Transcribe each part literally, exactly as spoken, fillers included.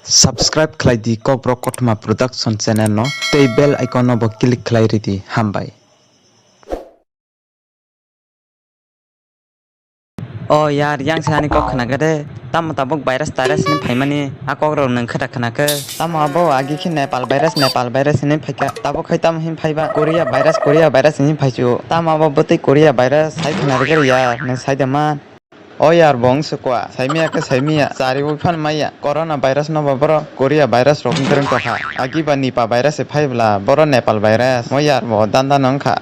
Subscribe khlai di Kokborok Kothoma Production channel no tei bell icon no bo click khlai ridi. Hambai. O yar, yang se ani kok khna khe de. Tamo tabuk virus tairas hinwi phaimani, a kok rok nwng khe da khna khe. Tamo abo agi khe Nepal virus, Nepal virus hinwi phaikha. Tabuk khai tamo hinwi phaiba Korea virus, Korea virus hinwi phaichu. Tamo abo bwtwi Korea virus hai khna rwgwi ya, nwng sai da man. O yar, bo wng se kwa, saimiya khe saimiya, chariwi phan maya. Corona virus no bo boro Korea virus rok wng kwrwng tongkha. Agi ba Nipah virus se phai bwla, boro Nepal virus. Mo yar, bo danda no wngkha.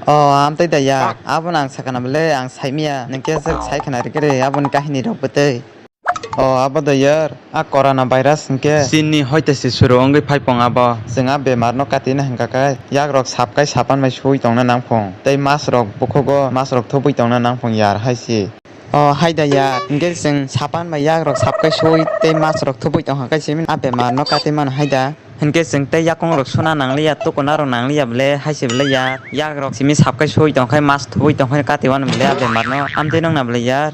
O, amtwi da ya. Abono ang sakana bwle, ang saimiya. Nwng khe swk sai khna rwgwi rw, aboni kahini rok bwtwi. O, abo da yar. A corona virus hinkhe Chinni hoite se suru wngwi phai pong abo. Chwng a bemar no katina hinkha khe yak rok sap kai sapan bai sui tongna nang phung. Tei mask rok bukhugo mask rok thubui tongna nang phung yar hai se. O, hai da yar. Hinkhe chwng sapan bai yak rok sap kai sui tei mask rok thubui tongkha khe simi a bemar no kati mano hai da. Hinkhe chwng tei yakung rok suna nangliya, tukuna rok nangliya bwle, hai se bwle ya. Yak rok simi sap kai sui tong khai, mas thubui tong khai, kati wano bwle a bemar no. Amtwi nung na bwle yar.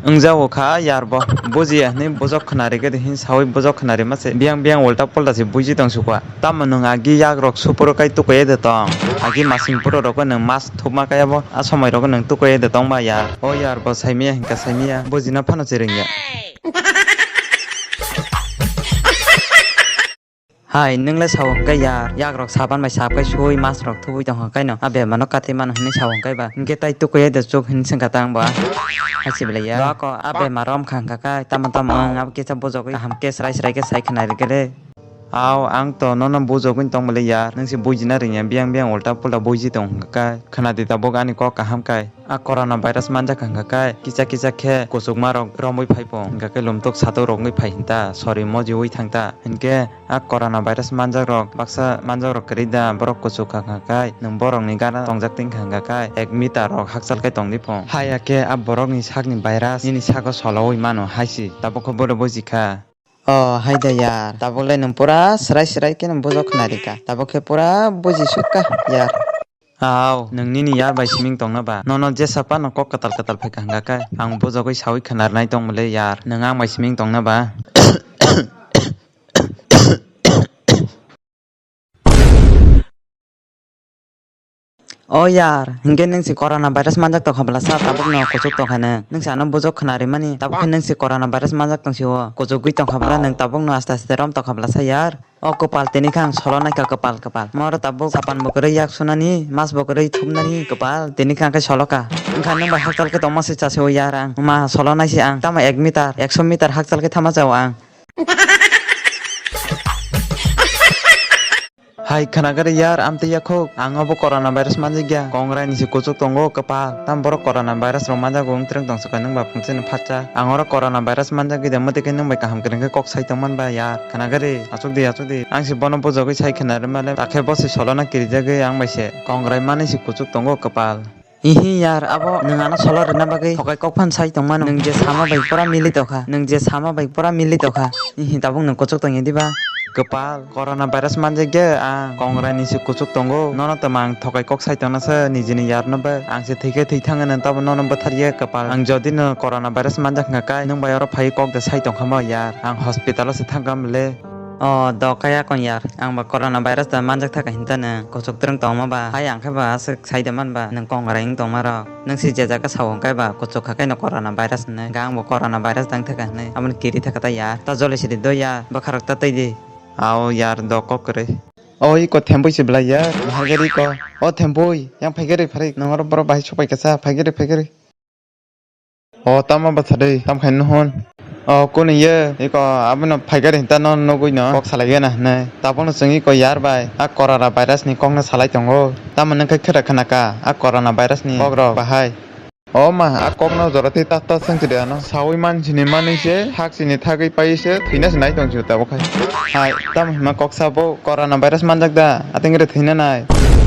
Wngjago kha yar bo. Bujiya hinwi bujok khna rikhe de hin sawi bujok khna rima se. Biyang biyang ulta pulta se buji tong sukha. Tamo nwng agi yak rok supuro kai tukuye de tong. Agi masing puro rok nwng mas thupma kaya bo. A somoi rok nwng tukuye de tong ba yar. O yar bo saimiya hinka saimiya. Bujina phano se rwngya. Hai, nwng le sao hwnkhe yar, yak rok saban bai sap kai sui, mas rok thubui tong hwnkhe no, a bemar no kati mano hinwi sao hwnkhe ba, hwnkhe tai tukui de chuk hinwi swngkha ta ang bo, hai se belai ya. Ba ko, a bemar rom kha hwnkha khe, tamo tamo wng, abo kisa bujogwi kaham khe srai srai khe sai khna rikhe de. Ao, ang to nono bujogwi tong belai ya, nwng se bujina rwngya, biyang biyang ulta pulta buji tong hwnkha khe, khna di tabuk ani kok kaham kai. A corona virus manjak hwnkha khe kisa kisa khe kuchukma rok romwi phai pung, hwnkha khe lumtuk satok rok wngwi phai hinta, sori mojiwi thangta. Hinkhe a corona virus manjak rok baksa manjak rok kwrwi da, borok kuchuk hwnkha khe nwng borok ni gana tongjak ting hwnkha khe ek meter rok hakchal khe tongdi pung. Haya khe a borok ni sak ni virus nini sago solowi mano hai se, tabuk khe bodo bujikha. O hai da yar, tabuk le nwng pura srai srai khe nwng bujok khna rikha, tabuk khe pura buji sukha yar. Ao, nwng nini yar bai siming tongna ba? Nono jesa phano kok kwtal kwtal phaikha hwnkha khe, ang bujogwi sawi khna rwnai tong bwle yar, nwng ang bai siming tongna ba? O yar, hinkhe nwng se corona virus manjak tongkha bwlasa, tabukno kuchuk tongkha nwng. Nwng se ano bujok khna rimani, tabuk khe nwng se corona virus manjak tong sio, kuchugwi tongkha bwla, nwng tabukno aste aste rom tongkha bwlasa yar. O kwpal, tini khe ang solo naikha kwpal kwpal. Moro tabuk sapan bo kwrwi yak sunani, mas bo kwrwi thumnani kwpal, tini khe ang khe solo kha. Wngkha nwng bai hakchal khe tongma se chasio yar ang. Ma solo naisi ang, tamo ek meter, ekso meter hakchal khe thama chao ang. Hai khwnakhwrwi yar, amtwi yakhuk, ang obo corona virus manjakya, kongrai ni se kuchuk tongo kwpal, tamo borok corona virus rok manjago wngtreng tong swkang nwng ba phungchini phatsa, ang oro corona virus manjagwi de mwtwi khe nwng bai kaham kwrwng khe kok sai tongman ba yar, khwnakhwrwi, achukdi achukdi, ang se bono bujogwi sai khwna rwmale, takhe bo se solo no kirijagwi ang bai se kongrai manwi se kuchuk tongo kwpal. Ihi yar, abo nwng ano solo rwna bagwi thokai kok phan sai tongmano. Nwng je sama bai pura mili tokha. Nwng je sama bai pura mili tokha. Ihi tabuk nwng kuchuk tongya diba? Kwpal, corona virus manjakya ang. Kongrai ni se kuchuk tongo. Nono tamo ang thokai kok sai tongna se nijini yar no ba. Ang se thwikhe thwi thangano tabo nono bwtharya kwpal. Ang jodi no corona virus manjak hwnkha kai nwng bai oro phai kok da sai tongkha mo yar. Ang hospital o se thangkha mole. O, do kaya kon yar. Ang ba corona virus da manjak thaka hinta nwng. Kuchuk twrwng tongma ba. Hai ang khe ba aswk sai da man ba. Nwng kongrai wng tongma rok. Nwng si je jaga sao hwnkhe ba kuchuk kha khe no corona virus hinwi. Ga ang bo corona virus dang thaka hinwi. Aboni kiri thaka ta yar. Ta joli sidi do yar. Bwkha rok ta twi di. Ao yar do kok kwrwi. O iko thempui si bwlai yar. Phai gari ko. O thempui. Yang phai gari pharik. Nwng oro borok bahai supai kasa. Phai gari phai gari. O tamo bwtha de, tamo khai nw hwn. O kunu ye, eko abono phaikhe hinta no nugwi no kok salai gana hinwi. Tabukno chwng eko yar bai a corona virus ni kok no salai tongo. Tamo nung khe khera khna kha a corona virus ni kok rok bahai. O ma, a kok no jora twi ta ta swng chide ano. Saui man sini manwi se, hak sini thagwi pai se, thwina se nai tong se tabuk khai. Hai, tamo hima kok sabo corona virus manjak da, ating re thwina nai.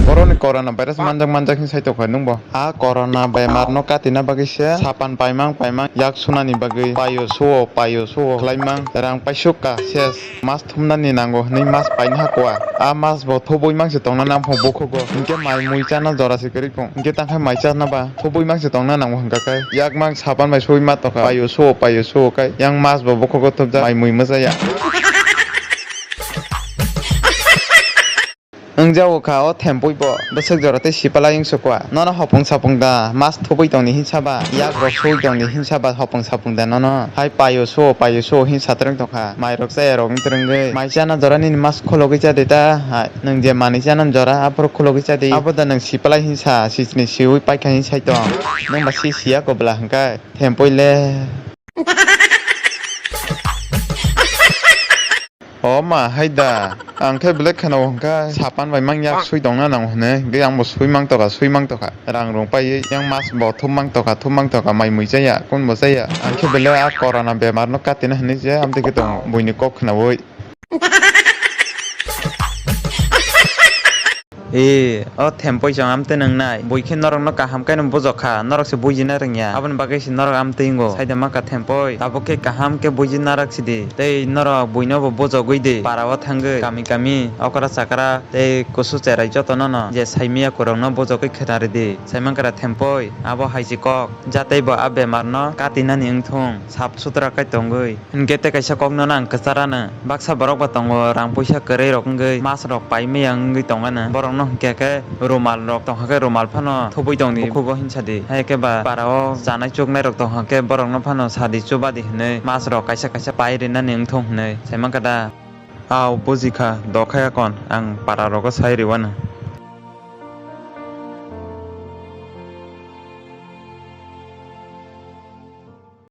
Boroni corona virus manjak manjak hin sai tokha nungbo. A corona bemar no katina bagwi se sapan paimang paimang yak sunani bagwi payo suo payo suo khlaimang rang paisuk ka ses. Mas thumnani nango hwnwi mas paina hakwa. A mas bo thubui mangse tongna namphung bukhugo. Hinkhe mai mui chana jora se kwrwi phung. Hinkhe tangkhai mai chana ba thubui mangse tongna nango hwnkha khe yak mang sapan bai sui ma tokha. Payo suo payo suo kai yang mas bo bukhugo thubjak mai mui mwchaya. Wngjago kha o thempui bo bwswk jora tei sipalai wng sukwa. Nono hopung sapung da mas thubui tongni hinsa ba yak rok sui tongni hinsa ba hopung sapung da nono hai payo suo payo suo hin satrwng tongkha. Mai rok chaya rok wng twrwngwi mai chana jora nini mas khulogwi chadi ta hai nwng je manwi chana jora aphuru khulogwi chadi abo da nwng sipalai hinsa sisni siwi paikha hin sai tong. Nwng ba si siya ko bwla hwnkhe thempui le. O ma hai da, ang khe belai kheno hwnkha sapan bai mang yak sui tongna nango hwnwi, hwnkhe ang bo sui mang tokha, sui mang tokha, rang rung paiwi yang mas bo thum mang tokha, thum mang tokha, mai mui chaya, kun bo chaya, ang khe belai a corona bemar no katina hwnwi je amtwi khe tongo buini kok khnaui. E, o thempoi chong amtwi nwngnai. Bui khe norokno kaham khe no bujokha, norok se bujina rwngya. Aboni bagwi se norok amtwi wngo. Saida maka thempoi, tabuk khe kaham khe bujina rwk sidi. Tei norok buino bo bujogwi di. Para o thangwi, kami kami, okra chakra, tei kusu cherai joto no no je saimaya kwrwng no bujogwi khna rwdi. Saimankara thempoi, abo hai se kok. Jatei bo a bemar no katinani wngthung, sap sutra khe tongwi. Hinkhe tei kaisa kok no ang kwchar ano. Baksa borok bo tongo, rang puisa kwrwi rok wngwi, mas rok paimaya wngwi tongano. Borok no hinkhe khe rumal rok tongkha khe rumal phano thubui tongdi bukhugo hinsa di. Hai khe ba para o chanai chuknai rok tongkha khe borok no phano sadi chuba di hinwi mas rok kaisa kaisa pai rinani wngthung hinwi sai mankha da. Aw bujikha, dokhai akon ang para rogo sai riwano.